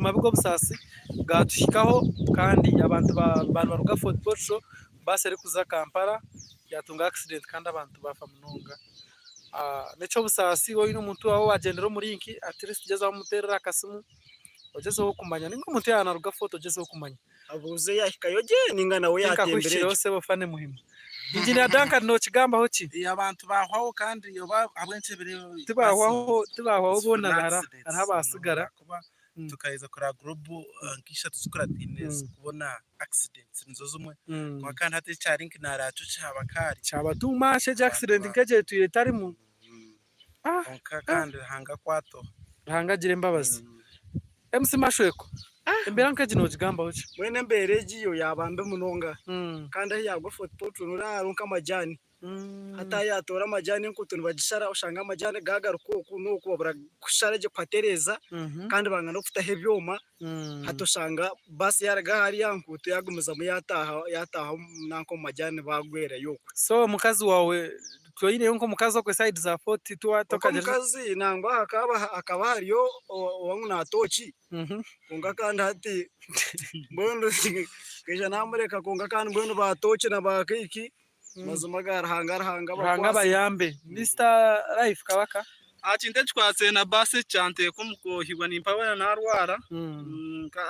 Mabi g'obusaasi gaatuhikaho kandi abantu baruga Fort Portal baasi erikuza Kampala yaatunga accident kandi abantu baafa munonga. N'eky'obusaasi waaba oine omuntu waawe owaagyendera omu link at least gyezaho omuteerere akasimu ogyezeho kumanya nainga omuntu yaaba naaruga Fort ogyezeho kumanya. Abuuze yaahikayo gye nainga nawe yaatembera Nkakuhikireho egyo. sebo Fanny Muhima. Engineer Duncan nookigambaho ki? Abantu baahwaho kandi oba ahabw'enki ebiro ebi Tibaahwaho tibaahwaho boona hariho abaatsigara. Tukaheza kureba global nk'ishatu zikurataine zirikubona accidents nizo zimwe kwonka kandi hati ekya link nareeba kyo kyaba kaari. Kyaba too much egyo accident nk'egyo etwire etarimu. Kwonka kandi Ruhanga akwatweho. Ruhanga agire embabazi. MC Mashweko, embeera nk'egi nogigambaho ki? Mbwenu embeera egi yo yaaba mbi munonga kandi ahu yaagwa Fort Portal noreeba hariho nk'amajaani. Hati ahu yaatoora amajaani enkuuto nibagishara oshanga amajaani gaagaruka oku n'oku babura kushara gye kuhatereeza kandi banga n'okutaho ebyoma. Hati oshanga baasi yaaruga ahari aha nkuuto yaagumizamu yaataaha yaataaha nanka omu majaani baagwerayo okwe. So omukazi waawe toyineyo nk'omukazi okwe side za Fort Omukazi nangwa hakaba hakaba hariyo owangu naatooki kwonka kandi hati mbwenu nkaija naamureka kwonka kandi mbwenu baatooki na baakeiki Mazima ga Ruhanga Ruhanga Ruhanga abakwase. abayambe. Mister Life Kabaka. Aha kintu ekikwatsire na baasi eki kyanteeka omu kwohibwa nimpabura narwara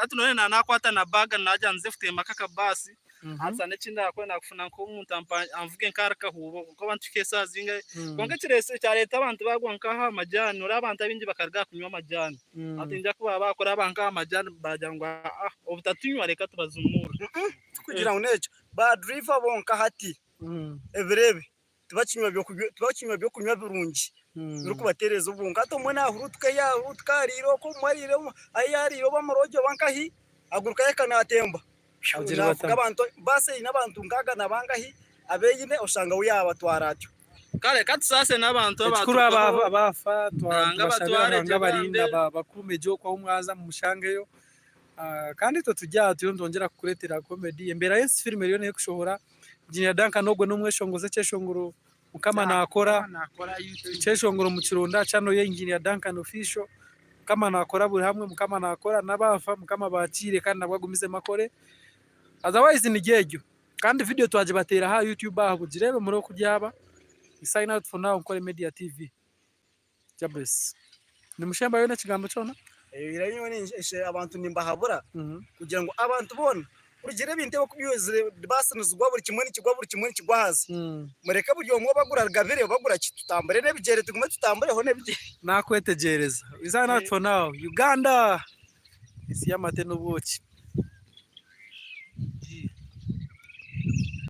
hati noreeba naba nakwata na bag nagira nze kutemba nk'akabaasi haza n'eki ndakora nakufuna nk'omuntu anvuge nk'ahari kahuubo ahabw'okuba nituhika esaaha zingahi kwonka ekyareta abantu bagwa nk'aha majani noreeba abantu abaingi bakaruga aha kunywa amajani hati nibaija kuba bakora nk'aha majani bagira ngu obutatunywa reka tubazumuure. Tikugira ngu n'ekyo Ba driver bonka hati ebiro ebi tibakinywa tibakinywa byokunywa birungi birikubatereza obwonko. Hati omwe nahurutuka ei yahurutuka ariire oku omwe ariire ahi yariire oba omu lodge oba nkahi agurukayo eka natemba. Navuga abantu baasi eine abantu nkaaga na bangahi abu eine oshanga we yabatwara atyo. Kare ka tusaase n'abantu Ekikuru abaaturugaho. abaafa Ruhanga tubashabire abatware Ruhanga gye abarinde bambe. abakuume gye okwo ahu mwaza mumushangeyo. Kandi itwe turi aha turiyo nitwongyera kukureetera comedy. Embeera y'ensi firimu eriyo neekushohora. Engineer Duncan ogwo n'omweshongozi ekyeshongoro Mukama naakora. Ekyeshongoro mukironde aha channel ye Engineer Duncan Official. Mukama naakora buri hamwe, Mukama naakora n'abaafa Mukama abaakiire kandi nabwo agumizemu akore. Otherwise niryo eryo. Kandi vidiyo twagibateera aha YouTube aha mugireebe mureebe oku ryaba. We sign out for now Nkore Media TV. Jabesi. Nimushembayo n'ekigambo kyona? Era nyowe abantu nimbahabura kugira ngu abantu boona kurugiirira ebintu ebi oku byizire baasi nizigwa buri kimwe nikigwa buri kimwe nikigwa ahansi mureke buri omwe oba agura rugabire oba agura ki tutambure n'ebigyere tugume tutambureho n'ebigyere. Nakwetegyereza. We sign out for now. Uganda! Ensi y'amate n'obwoki.